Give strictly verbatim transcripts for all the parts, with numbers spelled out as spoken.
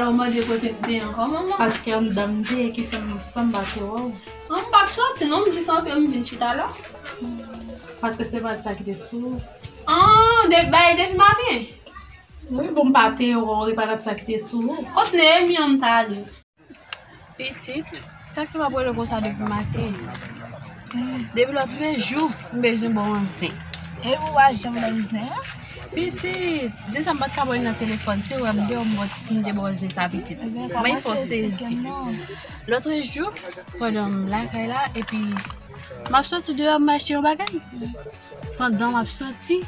Ou mande kote m te ye ankò, manman? Paske anndan m te ye ki fè m sanm pa te wè w. An, m p ap soti non, m jis antre m vin chita la. Paske se pa sa ki te sou ou. An, de, bay depi maten? Wi, bon, m pa te wè w, e pa sa ki te sou ou. Kot Neyemi an m t ale? Pitit, sa k fè m ap rele w konsa depi maten? Depi lòtrejou, m bezwen ba w yon zen. E ou pa janm ban m zen an? Pitit, zen sa m pa t ka ba w li nan telefòn. Se wè m deyò m bò, m te ba w zen sa, pitit. Ebyen, kòman se zen an? Lòtrejou, pandan m lakay la, epi m ap soti deyò, m achte yon bagay. Pandan m ap soti,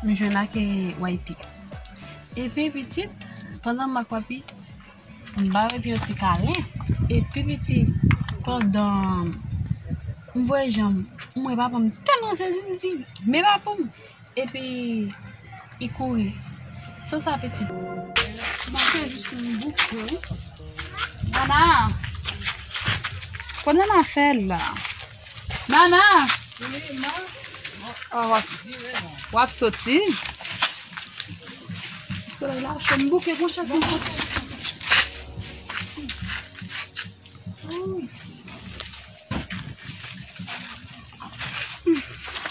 m jwenn ak Y P. Epi, pitit, pandan m ak Y P, m ba Y P yon ti kalen. Epi, pitit, pandan m voye jan m, m wè papa m, m tèlman sezi, m di, "Men papa m!" Epi, li kouri. Se sa, pitit. M ap fè jis yon bouke, wi. Nana! Kòman Nana fè la? Nana! Wi, ma. Oh, w ap, w ap soti. Solèy la cho, m bouke, gon chak yon kote. Wi.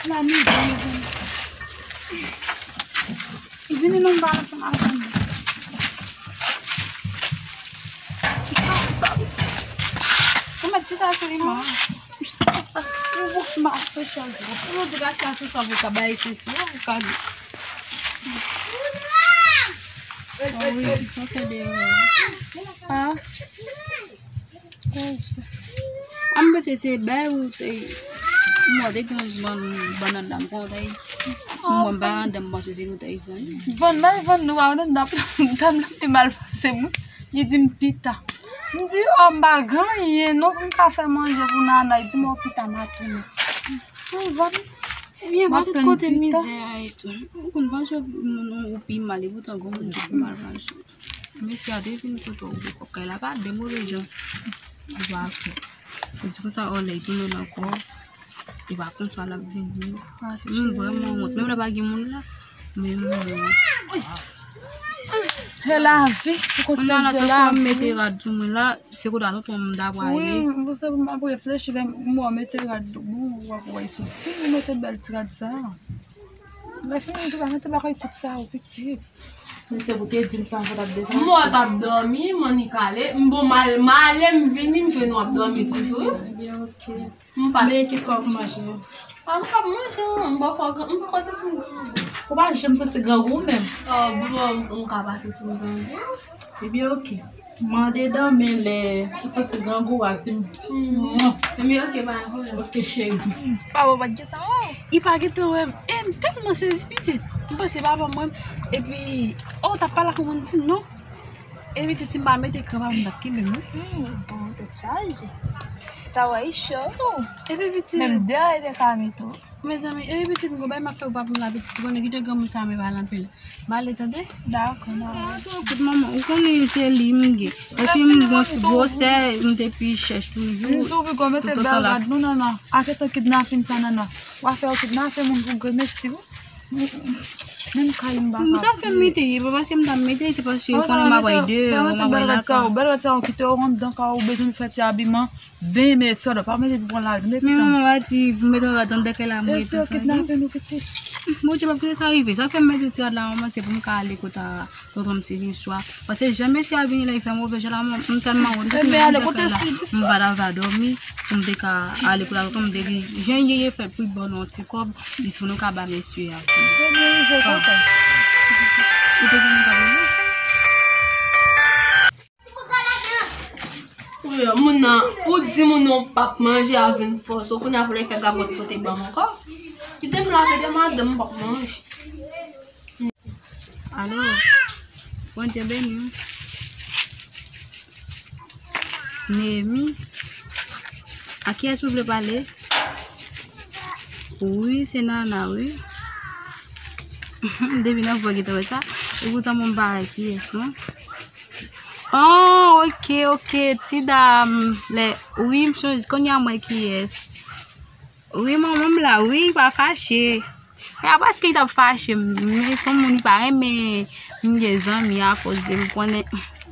La mizè, mezanmi. Vini non, m pale ansanm avè nou. Ou mèt chita sou li, man. Chita sa. Ou bouch mache chèz ou. Ou di gache a sou sa pou ka bay senti yo, ou ka di. Ah wi, mwen fè de. Ah. A m panse se bay ou te. M wè te gen yon bann bannann la m konn te. M wè m pa anndan m panse se nou te vann. Vann mal vann nou a nan dap dam la te mal pase mwen. Li di m pita. M di oh m pa gen anyen non pou m ka fè manje pou Nana. Li di m oh pita m a tounen. M vann. Ebyen, pa tout kote mizè a e tou. Ou konn panse ou pi mal, epoutan gon moun ki pi mal panse. Mesye a te vin kote w pou kòb kay la, pa de move jan. Ou pa fè. Ou di konsa, o lè l tounen ankò. E pa konsa l ap vini. M vrèman wont. Menm lè pa gen moun la, men m wont. E lavi, sikonstans de lavi. Mete rad sou mwen la, se kote a tonton m ta pwale. Wi, m ap reflechi, lè m wè w mete rad, bon, w ap wè soti, ou mete bèl ti rad sa. Lè fini, ou te pa mete bagay kout sa, ou pitit. Men se pou te di m sa, sa t ap devan. M wè w t ap dòmi, m annik ale. M bon, m al, m ale, m vini, m jwenn w ap dòmi toujou. Ebyen, oke. M pa. Men kisa w ap manje? A, m p ap manje, non. M poko, m poko santi m grangou. Ou pa janm santi grangou ou menm? Oh, bon, m ka pa santi m grangou. Ebyen, oke. Mande dan men lè ou santi grangou a di m. Ebyen, oke, pa gen pwoblèm. Oke, cheri. Papa pa t gentan wè w. Li pa gentan wè m. E m tèlman sezi, pitit. M panse papa m wè m. Epi, oh, w t ap pale ak yon moun di non. E pitit, si m pa mete kran pa m, m t ap kenbe m, wi. Hmm, bon, tèt chaje. Sa wè, li cho tou. Epi pitit. Menm deyò, li te ka mete w. Mezanmi, epi pitit, m gon bagay m ap fè ou pa pou m la, pitit. Ou konnen ki jan granmoun sa renmen pale anpil. M ale, tande? Dakò, dakò. Kout manman, ou konnen se li m gen. Epi m gon ti gwosè, m te pi chèch toujou. M di w, pigo, mete bèl rad nou, Nana. Ak etan kidnapin sa, Nana. W a fè yo kidnape moun pou gremesi, wi. Menm kay m pa ka. Sa fè m mete, e pa paske m ta mete, se paske yo konnen m ap bay deyò, m ap bay lakay. Bèl rad sa yo kite yo anndan kay ou bezwen fè ti abiman, ben mete ti rad, pa mete pou pran lavi, mete. Men manman pa di pou mete rad anndan kay la, mwen. E si yo kidnape nou pitit? Bondye p ap kite sa rive. Sa fè m mete ti rad la, manman, se pou m ka ale kote a. Tonton m se yon swa. Paske jan mesye a vini la, li fè move jan la, m tèlman wont, m te mete kay la. M pa ta va dòmi, pou m te ka ale pou la, tonton m te di, jan ye ye fèt pou l ban nou yon ti kòb, jis pou nou ka ba mesye a. Ou te vin kòb la? Wi, moun nan, ou di moun nan w p ap manje a vin fòs ou, kounye a pou l fè gagòt pote ban m ankò. Kite m la, kite madanm, m p ap manje. Alo, Bondye beni w. Neyemi, a kiyès ou vle pale? Wi, se Nana, wi. Depi nan fò gentan wè sa. Epoutan mwen m pa wè kiyès, non. Oh, oke, oke, ti dam. Lè, wi, m sonje, kounye a m wè kiyès. Wi, manman m la, wi, pa fache. E pa paske li t ap fache m, men se yon moun li pa renmen m gen zanmi akoz de m konnen.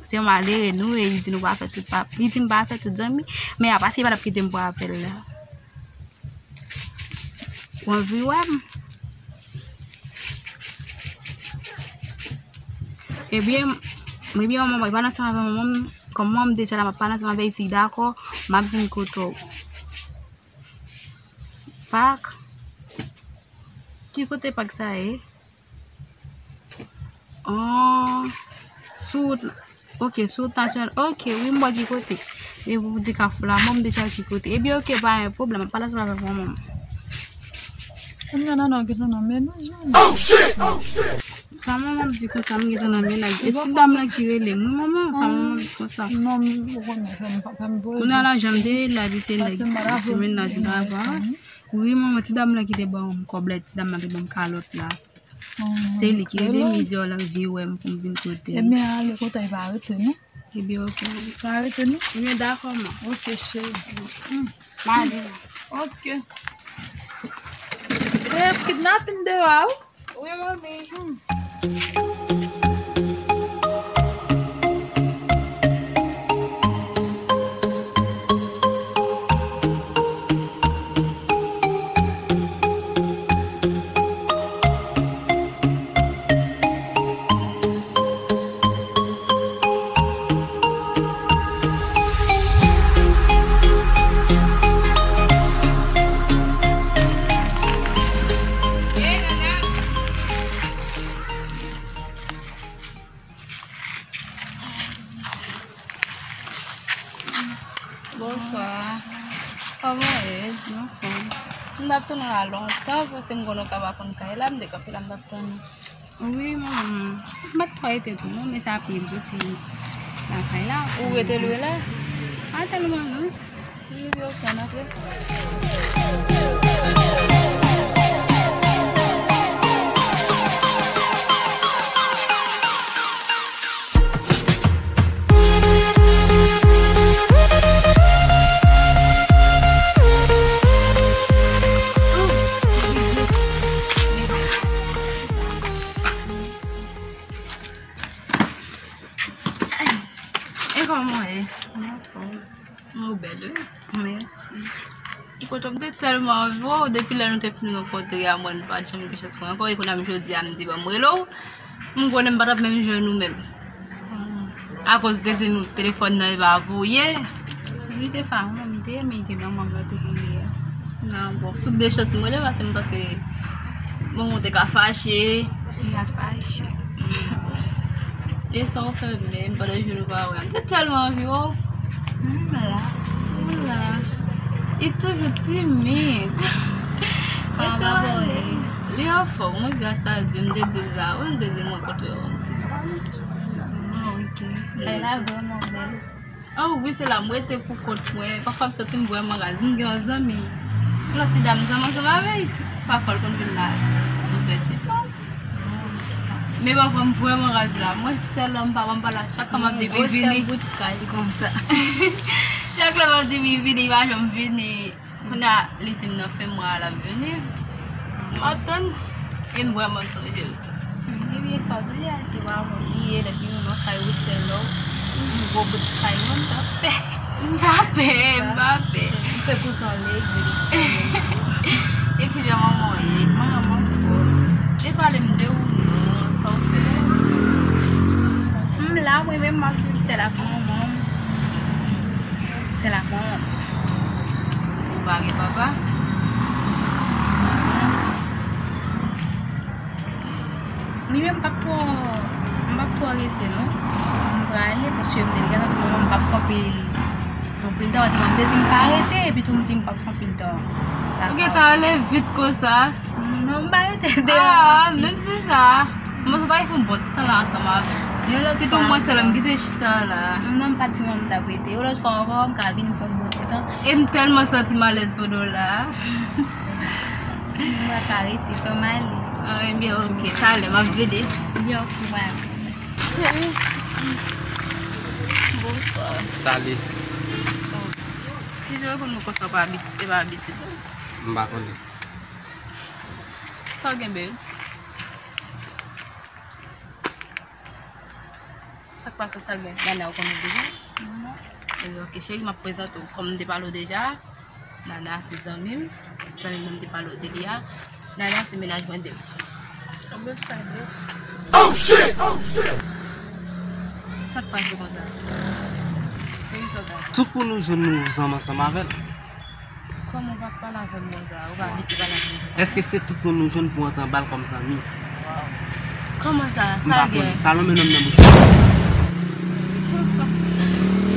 Se yon malere nou ye, li di nou pa fè tout pa, li di m pa fè tout zanmi, men a paske li pa t ap kite m pran apèl la. Ou anvi wè m? Ebyen, ebyen, manman, e pa nan ansanm avè manman m, kòm manman m deja la, m ap pale ansanm avè l, si l dakò, m ap vin kote w. Pak? Ki kote pak sa ye? Oh, sou wout la. Ok, sou wout nasyonal. Ok, wi, m wè ki kote. E pou di Kafou la, bon, m deja ki kote. Ebyen, ok, pa gen pwoblèm. Pale ansanm avèk manman m. Kounya nan, nan, gentan nan men nou, Jan. Sa manman m di konsa, m gentan nan men nèg. E ti dam lan ki rele m. Wi, manman, sa manman m di konsa. Non, m, ou konnen, fè m, fè m voye. Kounye a la, jan m te ye la, epi se nèg ki mennaj m travay. Wi, manman, ti dam lan ki te ban m kòb la, ti dam lan te ban m kalòt la. Se li ki ede m, li di, oh, l anvi wè m pou m vin kote l. Ebyen, ale kontan, li pa rete, non? Ebyen, ok. Li pa rete, non? Ebyen, dakò, man. Ok, cheri. M ale la. Ok. E, kidnapin deyò a, wi. Wi, manmi. Bonswa. Kòman w ye? M anfòm. M t ap tann w la lontan, paske m konnen w ka pa konn kay la, m te kanpe la, m t ap tann ou. Wi, manman. M pa t twò rete tou, non, men se apre m soti lakay la. Ou rete lwen la? Pa tèlman, non. Wi, wi, ok, ann antre. E kòman w ye? M anfòm. Ou bèl, wi. Mèsi. Ou kote m te tèlman anvi w, depi lè nou te fin rankontre a, mwen, m pa t janm gen chans wè ankò. E kounye a, jodi a, m di, ban m rele w. M konnen m pa t ap menm jwenn ou menm. Akoz ou te di m telefòn nan e pa pou ou ye. Li te fè a, manmi te ye, men li te nan manm lan te rele a. Nan, bon, sou de chans m rele, paske m panse, bon, ou te ka fache. Li pa fache. E sa w fè menm pandan jounen nou pa wè? M te tèlman anvi wè w. M la. Ou la. Li toujou timid. Li anfòm, wi, gras a Dye. M te di l sa, wi, m te di l mwen kontre w. Ah, ok. Kay la vrèman bèl. Oh, wi, se la m rete pou kont mwen. Pafwa, m santi m vrèman raz. M gen yon zanmi. Yon lòt ti dam m zanmi ansanm avè l. Pafwa, l konn vin la. Nou fè ti tan. Men pafwa, m vrèman raz la. Mwen sèl, m pa, m pa la. Chak lè m ap di vini, vini. Chak lè m ap di vini, vini, li pa janm vini. Kounye a, li di m nan fen mwa a l ap vini. M ap tann. E m vrèman sonje l tou. Hmm, ebyen, sa w di a, ti waw, li ye, lè vini nan kay wi, sèl lò. M gwo bout kay, mwen, m t ap pè. M pa pè, m pa pè. M te pou son legliz. E kijan manman w ye? Manman m anfòm. E pale m de ou non, sa w fè? M la, mwen menm, m ap viv sèl ak manman m. Sèl ak manman m. Ou pa gen papa? Li menm m p ap twò, m p ap twò rete non. M prale paske m te gentan di manman m m p ap fè anpil, anpil tan, paske manman m te di m pa rete, epi tou m di m p ap fè anpil tan. Ou gentan ale vit konsa? Non, m pa rete deyò. Ah, menm si sa. Mwen sot al fè yon bon ti tan la ansanm avè w. Sitou mwen sèl m ki te chita la. Non, m pa t di manman m m t ap rete. Yon lòt fwa ankò, m ka vin fè yon bon ti tan. E m tèlman santi m alèz pandan w la. M pa ka rete, fè m ale. Ah, ebyen, ok, talè, m ap vini. Ebyen, ok, bye. Bonswa. Salut. Kijan w konn nou konsa pa abitye, e pa abitye? M pa konnen. Sa w gen, babe? Sa k pase, sa l gen? Nana, ou konnen deja? E, ok, cheri, m ap prezante w. Kòm m te pale w deja, Nana se zanmi m. Zanmi m, m te pale w de li a. Nana se mennaj mwen depi. Sa k pase konsa? Cheri, sa w ta fè? Tout moun ou jwenn nou zanmi ansanm avè l. Kòman w pa pale avè m konsa? Ou pa abitye pale avè m konsa. Èske se tout moun ou jwenn pou antre anba l kòm zanmi? Kòman sa? Sa l gen? Pa lonmen nonm nan bouch ou.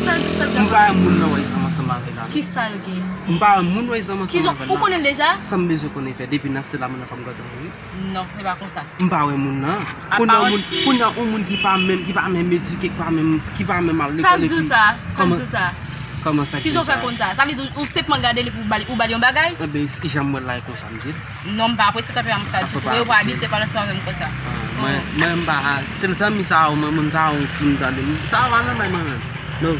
Sa l gen? M pa wè moun nan wè zanmi ansanm avè l la. Ki sa l gen? M pa wè moun wè zanmi ansanm avè l la. Ou konnen l deja? Sa m bezwen konnen fè? Depi nan se la moun nan fè m gade w, wi. Non, se pa konsa. M pa wè moun nan. Kounye a yon moun, kounye a yon moun ki pa menm, ki pa menm edike, ki pa menm, ki pa menm al lekòl epi. Sa k di w sa? Sa k di w sa? Kòman sa k di w sa? Kijan w fè konn sa? Sa vle di ou senpman gade li pou w ba li, ou ba li yon bagay? Enben, kijan m wè l la e konsa m di l. Non, m pa apresye tanperaman sa ditou. Mwen, ou pa abitye pale ansanm avè m konsa. Mwen, mwen, m pa, se zanmi sa yo, mwen, moun sa yo pou m tande. Sa yo pa nan men mwen menm. Non.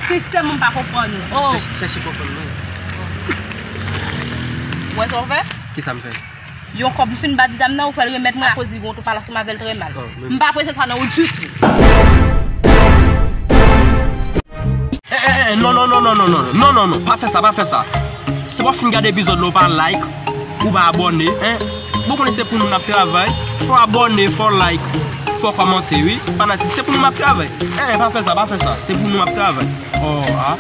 Sensèman, m pa konprann ou. Oh. Chèche, chèche konprann mwen. Ou wè sa w fè? Kisa m fè? Yon kòb m fin ba ti dam nan, ou fè l remèt mwen akoz li gen yon pale ansanm avè l trè mal. M pa apresye sa nan ou ditou. Eh, eh, eh, non, non, non, non, non, non, non, non, non, pa fè sa, pa fè sa. Se w ap fin gade epizòd la, ou pa like, ou pa abòne, hein? Bon, konnen se pou nou n ap travay. Fò abòne, fò like, fò kòmante, wi. Fanatik, se pou nou n ap travay. Eh, eh, pa fè sa, pa fè sa. Se pou nou n ap travay. Oh, ah.